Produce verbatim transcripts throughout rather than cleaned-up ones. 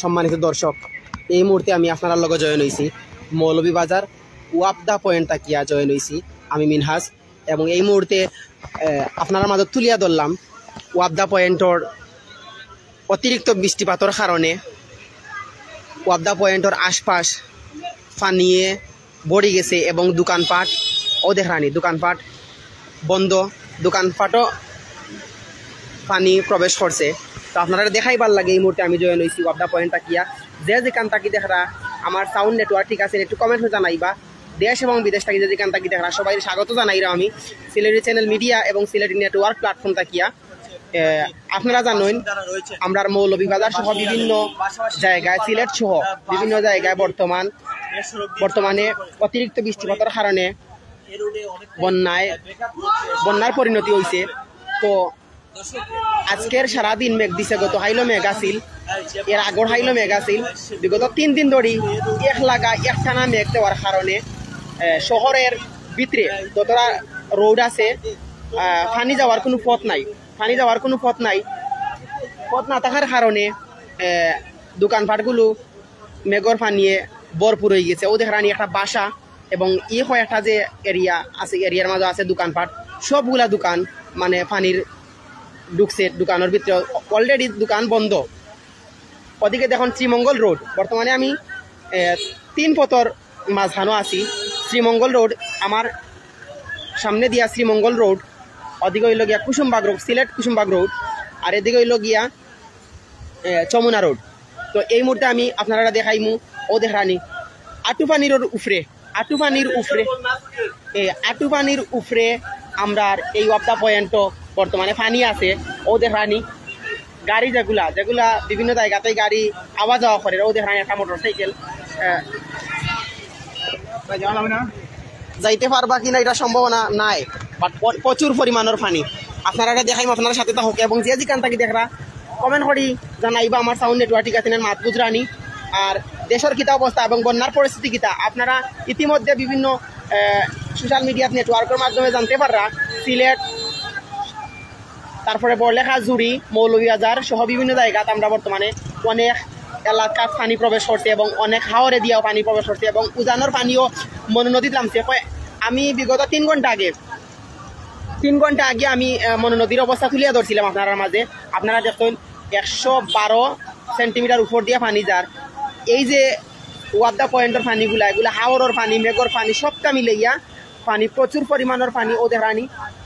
সম্মানিত দর্শক, এই মুহূর্তে আমি আপনারার লগে জয়েন হইছি মৌলভীবাজার ওয়াপদা পয়েন্ট থাকিয়া জয়েন হইছি আমি মিনহাজ। এবং এই মুহূর্তে আহ, আপনারার মাঝে তুলিয়া ধরলাম ওয়াপদা পয়েন্টর অতিরিক্ত বৃষ্টিপাতর কারণে ওয়াপদা পয়েন্টর আশপাশ পানিয়ে ভরি গেছে এবং দোকানপাট, ও দেখরানি দোকানপাট বন্ধ, দোকানপাটও পানি প্রবেশ করছে। তো আপনারারে দেখাইবার লাগি এই মুহূর্তে আমি জয়েন হইছি ওয়াপদা পয়েন্ট থাকিয়া। যে যেখান থাকি দেখরা আমার সাউন্ড নেটওয়ার্ক ঠিক আছে, একটু কমেন্ট জানাইবা। দেশ এবং বিদেশ থাকি যে যেখান থাকি দেখরা সবাইরে স্বাগত জানাইরাম আমি সিলেটি চ্যানেল মিডিয়া এবং সিলেটি নেটওয়ার্ক প্ল্যাটফর্ম থাকিয়া। এ, আপনারা জানেন, আমরার মৌলভীবাজার সহ বিভিন্ন জায়গায়, সিলেট সহ বিভিন্ন জায়গায় বর্তমান বর্তমানে অতিরিক্ত বৃষ্টিপাতর কারণে বন্যায় বন্যার পরিণতি হইছে। তো আজকের সারাদিন মেঘ দিছে, গত হাইলো মেঘ আছিল, এর আগর হাইলো মেঘ আছিল। বিগত তিন দিন ধরি এক লাগা একটানা মেঘ দেওয়ার কারণে আহ, শহরের ভিতরে যতটা রোড আছে, আহ, পানি যাওয়ার কোনো পথ নাই, পানি যাওয়ার কোনো পথ নাই। পথ না থাকার কারণে আহ, দোকানপাটগুলো মেঘর পানিয়ে ভরপুর হয়ে গেছে। ও দেখরানি একটা বাসা এবং ই কয়েকটা যে এরিয়া আছে, এরিয়ার মাঝে আছে দোকানপাট, সবগুলা দোকান মানে পানির ঢুকছে, দোকানের ভিতরে অলরেডি দোকান বন্ধ। ওদিকে দেখুন শ্রীমঙ্গল রোড, বর্তমানে আমি এ, তিন পথর মাঝখানো আছি। শ্রীমঙ্গল রোড, আমার সামনে দিয়া শ্রীমঙ্গল রোড, ওদিকে হইল গিয়া কুসুমবাগ রোড, সিলেট কুসুমবাগ রোড, আর এদিকে হইল গিয়া এ, যমুনা রোড। তো এই মুহূর্তে আমি আপনারা দেখাইমু, ও দেখরানি আটুপানির উপরে, আটুপানির উপরে, এ, আটুপানির উপরে আমরার এই ওয়াপদা পয়েন্টও বর্তমানে পানি আছে। ও দেখরানি গাড়ি যেগুলা যেগুলা বিভিন্ন জায়গাতে গাড়ি আওয়া যাওয়া করে, ও দেখরানি একটা মোটরসাইকেল আহ, যাইতে পারবা কিনা এটা সম্ভাবনা নাই, বাট প্রচুর পরিমাণের পানি। আপনারা দেখাইম, আপনারা সাথে থাকুক এবং যে যেখান থাকি দেখরা কমেন্ট করি জানাইবা আমার সাউন্ড নেটওয়ার্ক ঠিক আছে না, মাত বুঝরানি। আর দেশের কিতা অবস্থা এবং বন্যার পরিস্থিতি কিতা, আপনারা ইতিমধ্যে বিভিন্ন সোশ্যাল মিডিয়া নেটওয়ার্কের মাধ্যমে জানতে পাররা। সিলেট, তারপরে বড়লেখা, জুড়ি, মৌলভীবাজার সহ বিভিন্ন জায়গাত আমরা বর্তমানে অনেক এলাকাত পানি প্রবেশ করছে এবং অনেক হাওরে দিয়াও পানি প্রবেশ করছে এবং উজানোর পানিও মনু নদীত নামছে। কয়, আমি বিগত তিন ঘন্টা আগে, তিন ঘন্টা আগে আমি আহ, মনু নদীর অবস্থা তুলিয়া ধরছিলাম আপনারার মাঝে। আপনারা দেখছেন একশো বারো সেন্টিমিটার উপর দিয়া পানি যার। এই যে ওয়াপদা পয়েন্টর পানিগুলা, এগুলা হাওরর পানি, মেঘর পানি, সবটা মিলাইয়া পানি, প্রচুর পরিমাণের পানি। ও দেখরানি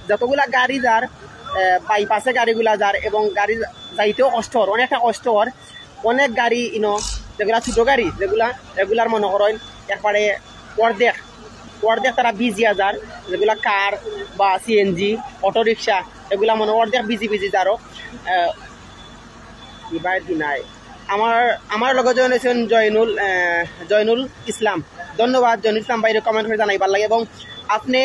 যতগুলা গাড়ি যার, আহ, বাইপাসে গাড়িগুলা যার এবং গাড়ি যাইতেও কষ্ট হর, অনেকটা কষ্ট হর। অনেক গাড়ি ইনো যেগুলা ছোট গাড়ি যেগুলা, এগুলার মনে করেন একবারে অর্ধেক, অর্ধেক তারা ভিজিয়া যার, যেগুলা কার বা সিএনজি, অটোরিকশা, এগুলা মনে অর্ধেক ভিজি ভিজি যারও। আহ, ইবায় দি নাই। আমার, আমার লগে জয়েন হইছেন জয়নুল, আহ, জয়নুল ইসলাম। ধন্যবাদ জয়নুল ইসলাম ভাইরে কমেন্ট করে জানাইবার লাগি। এবং আপনি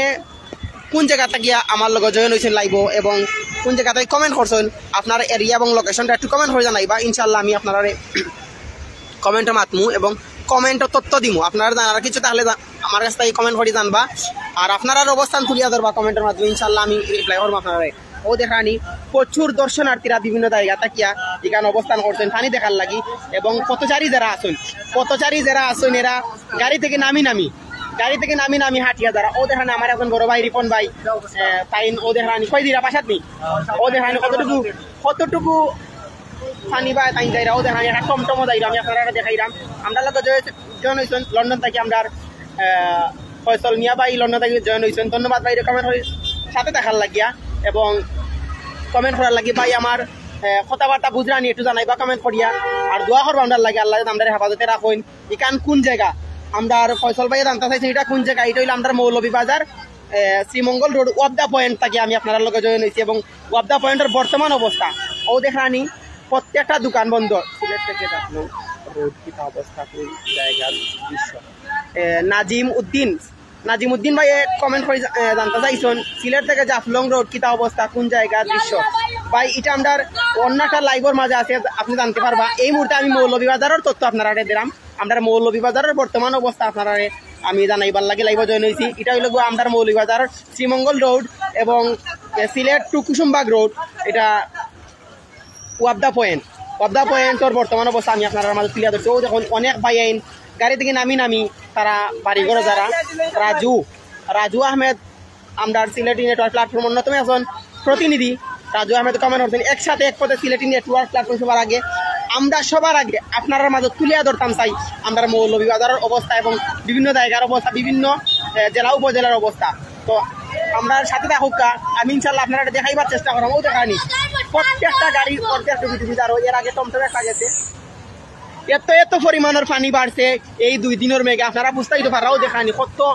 কোন জায়গা থাকিয়া আমার লগে জয়েন হইছেন লাইভও এবং কোন জায়গা থাকি কমেন্ট করছেন, আপনার এরিয়া এবং লোকেশনটা একটু কমেন্ট করে জানাইবা, ইনশাল্লাহ আমি আপনারারে কমেন্টও মাতমু এবং কমেন্টও তথ্য দিমু। আপনারা জানার কিছু থাকলে জা-, আমার কাছ থাকি কমেন্ট করি জানবা। আর আপনারার অবস্থান তুলিয়া ধরবা কমেন্টের মাধ্যমে, ইনশাল্লাহ আমি রিপ্লাই করবো আপনারারে। ও দেখরানি প্রচুর দর্শনার্থীরা বিভিন্ন জায়গা থাকিয়া এখানে অবস্থান করছেন পানি দেখার লাগি। এবং পথচারী যারা আছেন, পথচারী যারা আছেন, এরা গাড়ি থেকে নামি নামি, গাড়ি থেকে নামি নামি হাঁটিয়া যারা। ও দেখরানি আমার এখন বড় ভাই রিপন ভাই, আহ, তাইন ও দেখরানি কই দিরা বাসাত নি। ও দেখরানি কতটুকু, কতটুকু পানি বায় তাইন যাইরা। ও দেখরানি একটা টমটমও যাইরা, আমি আপনারারে দেখাইরাম। আমরা লগে জয়েন হইছেন লন্ডন থাকি আমরার, আহ, ফয়সল মিয়া ভাই লন্ডন থাকি জয়েন হইছেন। ধন্যবাদ ভাই, রেকমেন্ড হই সাথে থাকার লাগিয়া এবং কমেন্ট করার লাগি। ভাই আমার, আহ, কথাবার্তা বুঝরানি একটু জানাইবা কমেন্ট করিয়া, আর দোয়া করবা আমরার লাগি, আল্লাহ যাতে আমরারে হেফাজতে রাখইন। ইখান কোন জায়গা? আমরার ফয়সল ভাই জানতে চাইছেন এটা কোন জায়গা? এটা হইলো আমরার মৌলভীবাজার, আহ, শ্রীমঙ্গল রোড ওয়াপদা পয়েন্ট থাকি আমি আপনারার লগে জয়েন হইছি এবং ওয়াপদা পয়েন্টর বর্তমান অবস্থা ও দেখরানি প্রত্যেকটা দোকান বন্ধ। সিলেট থেকে জাফলং রোড কিতা অবস্থা, কোন জায়গার দৃশ্য? এ, নাজিম উদ্দিন, নাজিম উদ্দিন ভাই কমেন্ট করে জা-, এ, জানতে চাইছেন, সিলেট থেকে জাফলং রোড কিতা অবস্থা, কোন জায়গার দৃশ্য? ভাই, এটা আমরার অন্য একটা লাইভের মাঝে আছে, আপনি জানতে পারবা। এই মুহূর্তে আমি মৌলভীবাজারের তথ্য আপনারারে দিলাম, আমরার মৌলভীবাজারের বর্তমান অবস্থা আপনারারে আমি জানাইবার লাগি লাইভে জয়েন হইছি। এটা হইলো গিয়া আমরার মৌলভীবাজার শ্রীমঙ্গল রোড এবং, এ, সিলেট টু কুসুমবাগ রোড, এটা ওয়াপদা পয়েন্ট। পদ্মা পয়েন্টর বর্তমান অবস্থা আমি আপনারার মাঝে তুলিয়া ধরছি। অউ দেখইন, অনেক ভাইয়াইন গাড়ি থাকি নামি নামি তারা বাড়ি ঘরো যারা। রাজু, রাজু আহমেদ, আমরার সিলেটি নেটওয়ার্ক প্ল্যাটফর্মর অন্যতম একজন প্রতিনিধি রাজু আহমেদ কমেন্ট করছইন, "একসাথে এক পথে সিলেটি নেটওয়ার্ক প্ল্যাটফর্ম সবার আগে, আমরা সবার আগে আপনারার মাঝে তুলিয়া ধরতাম চাই আমরার মৌলভীবাজারর অবস্থা এবং বিভিন্ন জাগার অবস্থা, বিভিন্ন, এ, জেলা উপজেলার অবস্থা।" তো আমরার সাথে থাকউক্কা, আমি ইনশাআল্লাহ আপনারারে দেখাইবার চেষ্টা করমু। অউ দেখইন, প্রত্যেকটা গাড়ি অর্ধেক ডুবি ডুবি যার, এর আগে টমটম একটা গেছে। এত, এত পরিমাণর পানি বাড়ছে এই দুই দিনর মেঘে, আপনারা বুঝতাউ তো পাররা। অউ দেখইন, কত,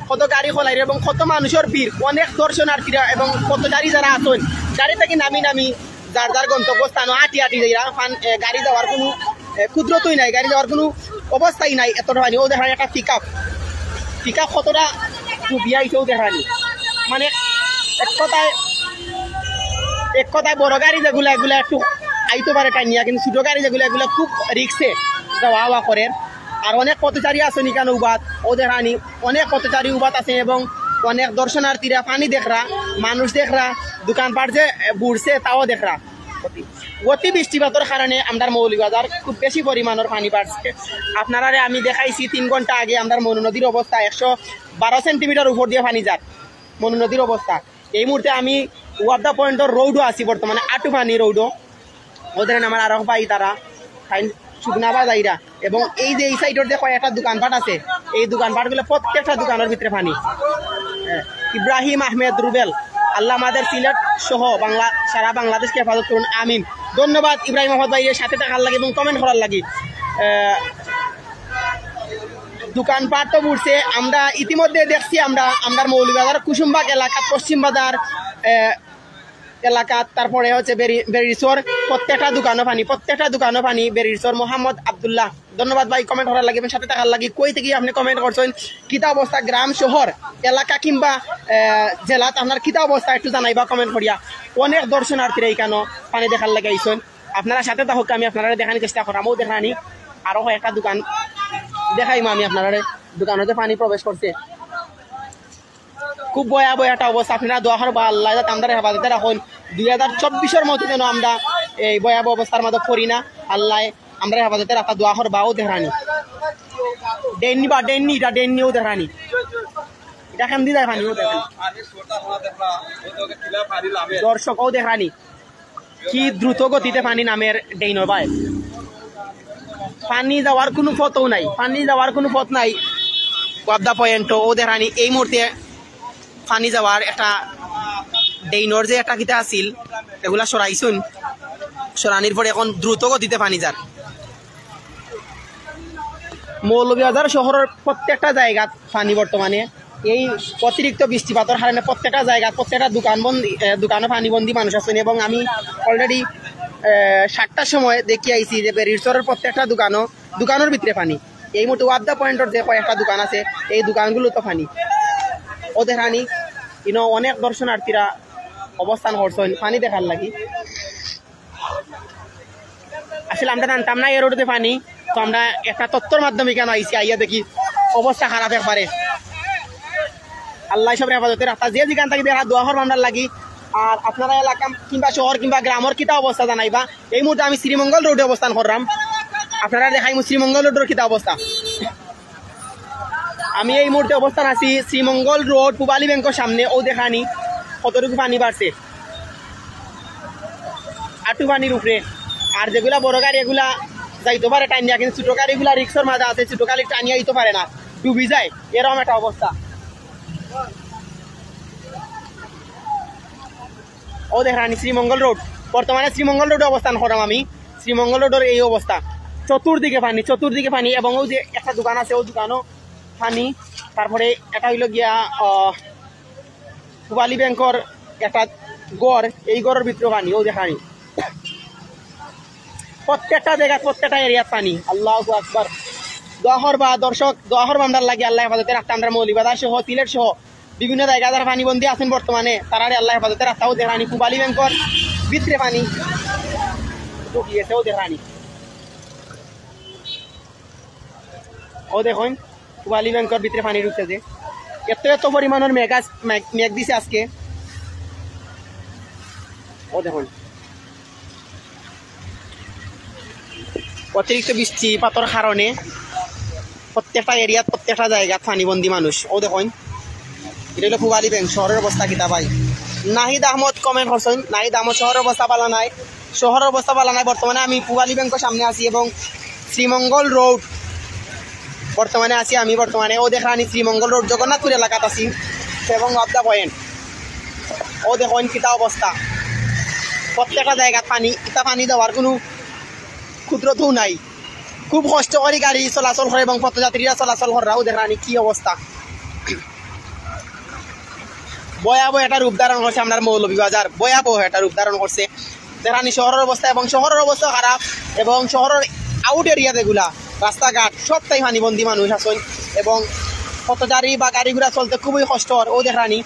কত গাড়ি খোলাইর এবং কত মানুষর ভিড়, অনেক দর্শনার্থীরা এবং পথচারী যারা আছইন, গাড়ি থাকি নামি নামি যার যার গন্তব্যস্থানো আটি আটি যাইরা। পান-, এ, গাড়ি যাওয়ার কুনু, এ, কুদরতই নাই, গাড়ি যাওয়ার কুনু অবস্থাই নাই, এতটা পানি। অউ দেখইন একটা পিকআপ, পিকআপ কতটা ডুবিয়া আইছে, অউ দেখইন। মানে, এক কথায়, এক কথায় বড় গাড়ি যেগুলা, এগুলা একটু আইতো পারে টানিয়া, কিন্তু ছোট গাড়ি যেগুলা, এগুলা খুব রিস্কে যাওয়া আওয়া করের। আর অনেক পথচারী আছইন ইখানো উবাত, অউ দেখইন, অনেক পথচারী উবাত আছইন এবং অনেক দর্শনার্থীরা পানি দেখরা, মানুষ দেখরা, দোকানপাট যে, এ, বুড়ছে, তাও দেখরা। অতি, অতি বৃষ্টিপাতর কারণে আমরার মৌলভীবাজার খুব বেশি পরিমাণর পানি বাড়ছে। আপনারারে আমি দেখাইছি তিন ঘন্টা আগে আমরার মনু নদীর অবস্থা, একশো বারো সেন্টিমিটার উপর দিয়া পানি যার মনু নদীর অবস্থা। এই মুহূর্তে আমি ওয়ার্দা পয়েন্টর রোডো আছি বর্তমানে, আটুপানি রোডো। অউ দেখইন আমার আরক ভাই তারা, তাইন শুকনা বাজাইরা। এবং এই যে এই সাইডর যে কয়েকটা দোকানপাট আছে, এই দোকানপাটগুলো প্রত্যেকটা দোকানর ভিতরে পানি। হ্যাঁ, ইব্রাহিম আহমেদ রুবেল, "আল্লাহ আমাদের সিলেট সহ বাংলা, সারা বাংলাদেশকে হেফাজত করুন, আমিন।" ধন্যবাদ ইব্রাহিম আহমেদ ভাইরে সাথে থাকার লাগি এবং কমেন্ট করার লাগি। আহ, দোকানপাট তো বুড়ছে, আমরা ইতিমধ্যে দেখছি, আমরা, আমরার মৌলভীবাজার কুসুমবাগ এলাকা, পশ্চিম বাজার, আহ, এলাকা, তারপরে হচ্ছে বেরি-, বেরিসর, প্রত্যেকটা দোকানো পানি, প্রত্যেকটা দোকানো পানি। বেরিসর মোহাম্মদ আব্দুল্লাহ, ধন্যবাদ ভাই কমেন্ট করার লাগি এবং সাথে থাকার লাগি। কই থাকি আপনি কমেন্ট করছইন, কিতা অবস্থা গ্রাম, শহর, এলাকা কিংবা, আহ, জেলাত আপনার কিতা অবস্থা একটু জানাইবা কমেন্ট করিয়া। অনেক দর্শনার্থীরা ইখানো পানি দেখার লাগি আইছইন, আপনারা সাথে থাকউক্কা, আমি আপনারারে দেখানির চেষ্টা করমু। অউ দেখইন, আরো কয়েকটা দোকান দেখাইমু আমি আপনারারে, দোকানো যে পানি প্রবেশ করছে। খুব ভয়াবহ একটা অবস্থা, আপনারা দোয়া করবা আল্লায় যাতে আমরারে হেফাজতে রাখইন। দুই হাজার চব্বিশর মতো যেন আমরা এই ভয়াবহ অবস্থার মাঝে পড়ি না। আল্লায় আমরারে হেফাজতে রাখতা, দোয়া করবা। অউ দেখইন, ডেইনি বা ডেইনি, ইটা ডেইনি, অউ দেখইন, ইটা কেমদি যায় পানি, অউ দেখইন। দর্শক, অউ দেখইন, কি দ্রুত গতিতে পানি নামের ডেইনর বায়। পানি যাওয়ার কুনু পথও নাই, পানি যাওয়ার কুনু পথ নাই। ওয়ার্দা পয়েন্টও, অউ দেখইন, এই মুহূর্তে পানি যাওয়ার একটা ডেইনর যে একটা কিতা আছিল, এগুলা সরাইছইন, সরানির পরে এখন দ্রুত গতিতে পানি যার। মৌলভীবাজার শহরর প্রত্যেকটা জাগাত পানি বর্তমানে। এই অতিরিক্ত বৃষ্টিপাতর কারণে প্রত্যেকটা জাগাত, প্রত্যেকটা দোকান বন্দি, এ, দোকানো পানি বন্দি মানুষ আছইন। এবং আমি already, এ, সাতটার সময় দেখি আইছি যে বেরিরচরের প্রত্যেকটা দোকানো, দোকানর ভিতরে পানি। এই মুহূর্তে ওয়ার্দা পয়েন্টর যে কয়েকটা দোকান আছে, এই দোকানগুলোত পানি। অউ দেখইন, ইনো অনেক দর্শনার্থীরা অবস্থান করছইন পানি দেখার লাগি। আসলে আমরা জানতাম না এই রোডে পানি, তো আমরা একটা তথ্যর মাধ্যমে ইখানো আইছি, আইয়া দেখি অবস্থা খারাপ একবারে। আল্লায় সবরে হেফাজতে রাখতা, যে যেখান থাকি দেখরা দোয়া করবা আমরার লাগি। আর আপনারা এলাকা কিংবা শহর কিংবা গ্রামর কিতা অবস্থা জানাইবা। এই মুহূর্তে আমি শ্রীমঙ্গল রোডে অবস্থান কররাম, আপনারারে দেখাইমু শ্রীমঙ্গল রোডর কিতা অবস্থা। আমি এই মুহূর্তে অবস্থান আছি শ্রীমঙ্গল রোড পুবালী ব্যাংকর সামনে। অউ দেখইন কতটুকু পানি বাড়ছে, আটু পানির উপরে। আর যেগুলা বড় গাড়ি এগুলা যাইতো পারে টানিয়া, কিন্তু ছোট গাড়িগুলা রিক্সর মাঝে আছে, ছোট গাড়ি টানিয়া আইতো পারে না, ডুবি যায়, এরকম একটা অবস্থা। অউ দেখইন শ্রীমঙ্গল রোড, বর্তমানে শ্রীমঙ্গল রোডে অবস্থান কররাম আমি। শ্রীমঙ্গল রোডর এই অবস্থা, চতুর্দিকে পানি, চতুর্দিকে পানি। এবং অউ যে একটা দোকান আছে, অউ দোকানো পানি। তারপরে এটা অইলো গিয়া, আহ, পুবালী ব্যাংকর একটা ঘর, এই ঘরর ভিতরে পানি, অউ দেখইন। প্রত্যেকটা জাগাত, প্রত্যেকটা এরিয়াত পানি। আল্লাহু আকবার। দোয়া করবা দর্শক, দোয়া করবা আমরার লাগি, আল্লায় হেফাজতে রাখতা আমরার মৌলভীবাজার সহ, সিলেট সহ বিভিন্ন জাগাত যারা পানিবন্দী আছইন বর্তমানে, তারারে আল্লায় হেফাজতে রাখতা। অউ দেখইন পুবালী ব্যাংকর ভিতরে পানি ঢুকি গেছে, অউ দেখইন। অউ দেখইন, পুবালী ব্যাংকর ভিতরে পানি ঢুকছে যে। এত এত পরিমাণর মেঘ আজ-, মেঘ, মেঘ দিছে আজকে। অউ দেখইন। অতিরিক্ত বৃষ্টিপাতর কারণে প্রত্যেকটা এরিয়াত, প্রত্যেকটা জায়গাত পানিবন্দী মানুষ। অউ দেখইন, ইটা অইলো পূব আলী ব্যাংক। শহরর অবস্থা কিতা ভাই? নাহিদ আহমদ কমেন্ট করছইন, নাহিদ আহমদ, শহরর অবস্থা ভালা নায়, শহরর অবস্থা ভালা নায়। বর্তমানে আমি পূব আলী ব্যাংকর সামনে আছি এবং শ্রীমঙ্গল রোড বর্তমানে আছি আমি। বর্তমানে অউ দেখরানি শ্রীমঙ্গল রোড, জগন্নাথপুর এলাকাত আছি এবং অফ দা পয়েন্ট। অউ দেখইন কিতা অবস্থা, প্রত্যেকটা জায়গাত পানি। ইটা পানি দেওয়ার কুনু কুদরতও নাই। খুব কষ্ট করি গাড়ি চলাচল করে এবং পথযাত্রীরা চলাচল কররা। অউ দেখরানি কি অবস্থা, ভয়াবহ একটা রূপ ধারণ করছে আমরার মৌলভীবাজার, ভয়াবহ একটা রূপ ধারণ করছে। দেখরানি শহরর অবস্থা, এবং শহরর অবস্থা খারাপ, এবং শহরর আউট এরিয়া যেগুলা, রাস্তাঘাট সবটাই পানিবন্দী মানুষ আছইন, এবং পথচারী বা গাড়ি ঘোড়া চলতে খুবই কষ্ট অর। অউ দেখরানি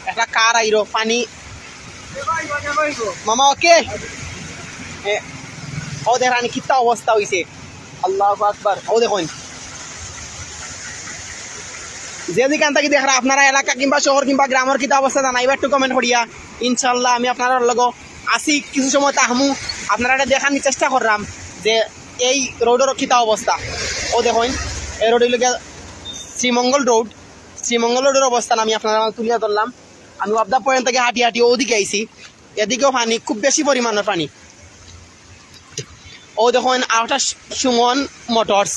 একটা কার আইরো, পানি, মামা, ওকে। এ, অউ দেখরানি কিতা অবস্থা অইছে, আল্লাহু আকবার। অউ দেখইন, যে যেখান থাকি দেখরা, আপনারা এলাকা কিংবা শহর কিংবা গ্রামর কিতা অবস্থা জানাইবা একটু কমেন্ট করিয়া। ইনশাআল্লাহ আমি আপনারার লগে আছি, কিছু সময় থাকমু, আপনারারে দেখানির চেষ্টা কররাম যে এই রোডর কিতা অবস্থা। অউ দেখইন, এই রোড অইলো গিয়া শ্রীমঙ্গল রোড। শ্রীমঙ্গল রোডর অবস্থান আমি আপনারার মাঝে তুলিয়া ধরলাম। আমি অফ দা পয়েন্ট থাকি হাঁটি হাঁটি অউদিকে আইছি, এদিকেও পানি, খুব বেশি পরিমাণর পানি। অউ দেখইন আরেকটা সু-, সুমন মোটরস,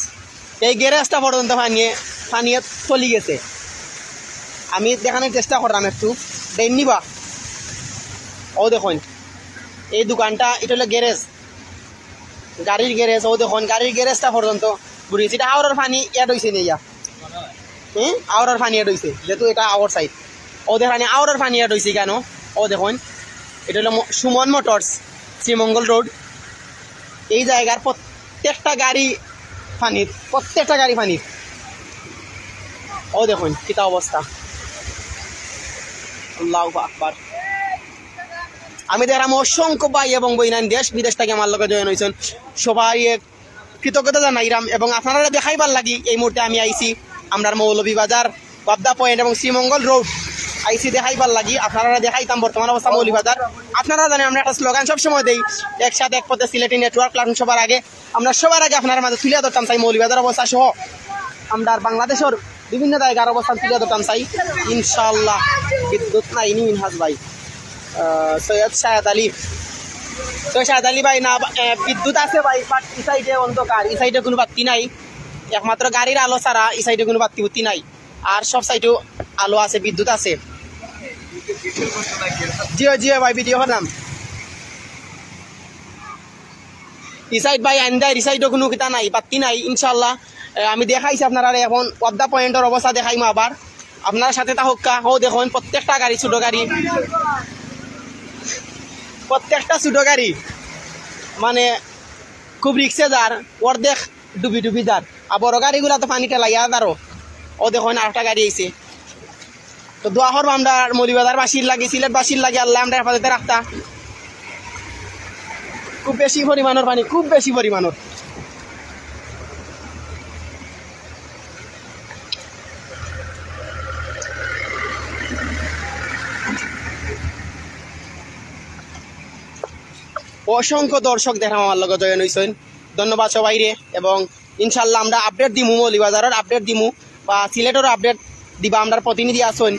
এই গ্যারেজটা পর্যন্ত পানিয়ে, পানিয়ে তলি গেছে। আমি দেখানির চেষ্টা কররাম একটু, দেইননি বা। অউ দেখইন, এই দোকানটা, ইটা অইলো গ্যারেজ, গাড়ির গ্যারেজ। অউ দেখইন, গাড়ির গ্যারেজটা পর্যন্ত বুড়ি গেছে। ইটা হাওরর পানি অ্যাড অইছে নি ইয়া? হুম, হাওরর পানি অ্যাড অইছে, যেহেতু ইটা হাওর সাইড। অউ দেখইন, হাওরর পানি অ্যাড অইছে কেনে? অউ দেখইন, ইটা অইলো ম-, সুমন মোটরস, শ্রীমঙ্গল রোড। এই জায়গার প্রত্যেকটা গাড়ি পানিত, প্রত্যেকটা গাড়ি পানিত। অউ দেখইন কিতা অবস্থা, আল্লাহু আকবার। আমি দেখরাম অসংখ্য ভাই এবং বইনাইন দেশ বিদেশ থাকি আমার লগে জয়েন অইছইন, সবাইরে কৃতজ্ঞতা জানাইরাম। এবং আপনারারে দেখাইবার লাগি এই মুহূর্তে আমি আইছি আমরার মৌলভীবাজার, অফ দা পয়েন্ট এবং শ্রীমঙ্গল রোড আইছি দেখাইবার লাগি। আপনারারে দেখাইতাম বর্তমান অবস্থা মৌলভীবাজার। আপনারা জানেন আমরা একটা স্লোগান সবসময় দেই, "একসাথে এক পথে সিলেটি নেটওয়ার্ক, লাটুন সবার আগে।" আমরা সবার আগে আপনারার মাঝে তুলিয়া ধরতাম চাই মৌলভীবাজার অবস্থা সহ আমরার বাংলাদেশর বিভিন্ন জায়গার অবস্থান তুলিয়া ধরতাম চাই। ইনশাআল্লাহ বিদ্যুৎ নাই নি মিনহাজ ভাই। আহ, সৈয়দ শাহেদ আলী, সৈয়দ শাহেদ আলী ভাই না, আহ, বিদ্যুৎ আছে ভাই, but ই সাইডে অন্ধকার, ই সাইডে কুনু বাতি নাই, একমাত্র গাড়ির আলো ছাড়া ই সাইডে কুনু বাতি বুতি নাই, আর সব সাইডেও আলো আছে, বিদ্যুৎ আছে। জি অয়, জি অয় ভাই, ভিডিও করলাম। ই সাইড ভাই আন্দাইর, ই সাইডও কুনু কিতা নাই, বাতি নাই। ইনশাআল্লাহ, এ, আমি দেখাইছি আপনারারে, এখন অফ দা পয়েন্টর অবস্থা দেখাইমু আবার। আপনারা সাথে থাকউক্কা। অউ দেখইন, প্রত্যেকটা গাড়ি, ছোট গাড়ি, প্রত্যেকটা ছোট গাড়ি মানে খুব রিক্সে যার, অর্ধেক ডুবি ডুবি যার। আর বড় গাড়িগুলা তো পানি ঠেলাইয়া যারও। অউ দেখইন, আরেকটা গাড়ি আইছে। তো দোয়া করবা আমরার মৌলভীবাজারবাসীর লাগি, সিলেটবাসীর লাগি, আল্লায় আমরারে হেফাজতে রাখতা। খুব বেশি পরিমাণর পানি, খুব বেশি পরিমাণর। অসংখ্য দর্শক দেখরাম আমার লগে জয়েন অইছইন, ধন্যবাদ সবাইরে। এবং ইনশাআল্লাহ আমরা আপডেট দিমু, মৌলভীবাজারর আপডেট দিমু বা সিলেটর আপডেট দিবা আমরার প্রতিনিধি আছইন।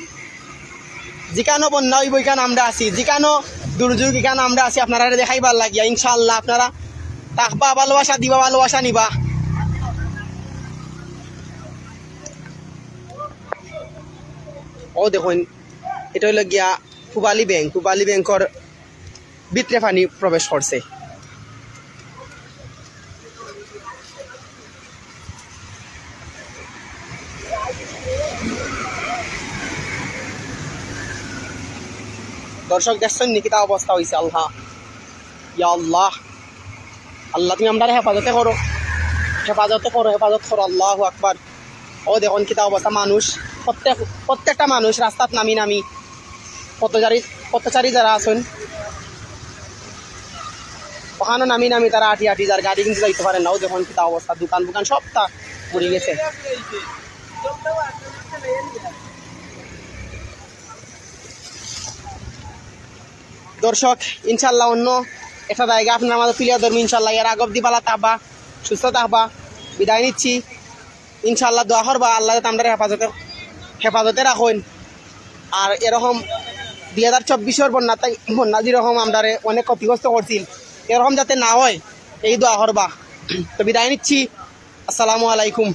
যেখানো বন্যা অইবো ইখান আমরা আছি, যেখানো দুর্যোগ ইখান আমরা আছি আপনারারে দেখাইবার লাগিয়া। ইনশাআল্লাহ আপনারা থাকবা, ভালোবাসা দিবা, ভালোবাসা নিবা। অউ দেখইন, ইটা অইলো গিয়া পূব আলী ব্যাংক, পূব আলী ব্যাংকর ভিতরে পানি প্রবেশ করছে। দর্শক দেখছইন নি কিতা অবস্থা অইছে? আল্লাহ, ইয়া আল্লাহ, আল্লাহ তুমি আমরারে হেফাজতে করো, হেফাজতে করো, হেফাজত করো। আল্লাহু আকবার। অউ দেখইন কিতা অবস্থা, মানুষ, প্রত্যেক, প্রত্যেকটা মানুষ রাস্তাত নামি নামি, পথচারী, পথচারী যারা আছইন, অখানো নামি নামি তারা আটি আটি যার, গাড়ি কিন্তু যাইতো পারে না। অউ দেখইন কিতা অবস্থা, দোকান বুকান সবটা পুড়ি গেছে। দর্শক, ইনশাআল্লাহ অন্য একটা জায়গা আপনারার মাঝে তুলিয়া ধরমু ইনশাআল্লাহ। এর আগ অব্দি ভালা থাকবা, সুস্থ থাকবা। বিদায় নিচ্ছি। ইনশাআল্লাহ দোয়া করবা, আল্লাহ যাতে আমরারে হেফাজতে, হেফাজতে রাখইন। আর এরকম দুই হাজার চব্বিশর বন্যা তাই, বন্যা যেরকম আমরারে অনেক ক্ষতিগ্রস্ত করছিল, এরকম যাতে না হয়, এই দোয়া করবা। তো বিদায় নিচ্ছি। আসসালামু আলাইকুম।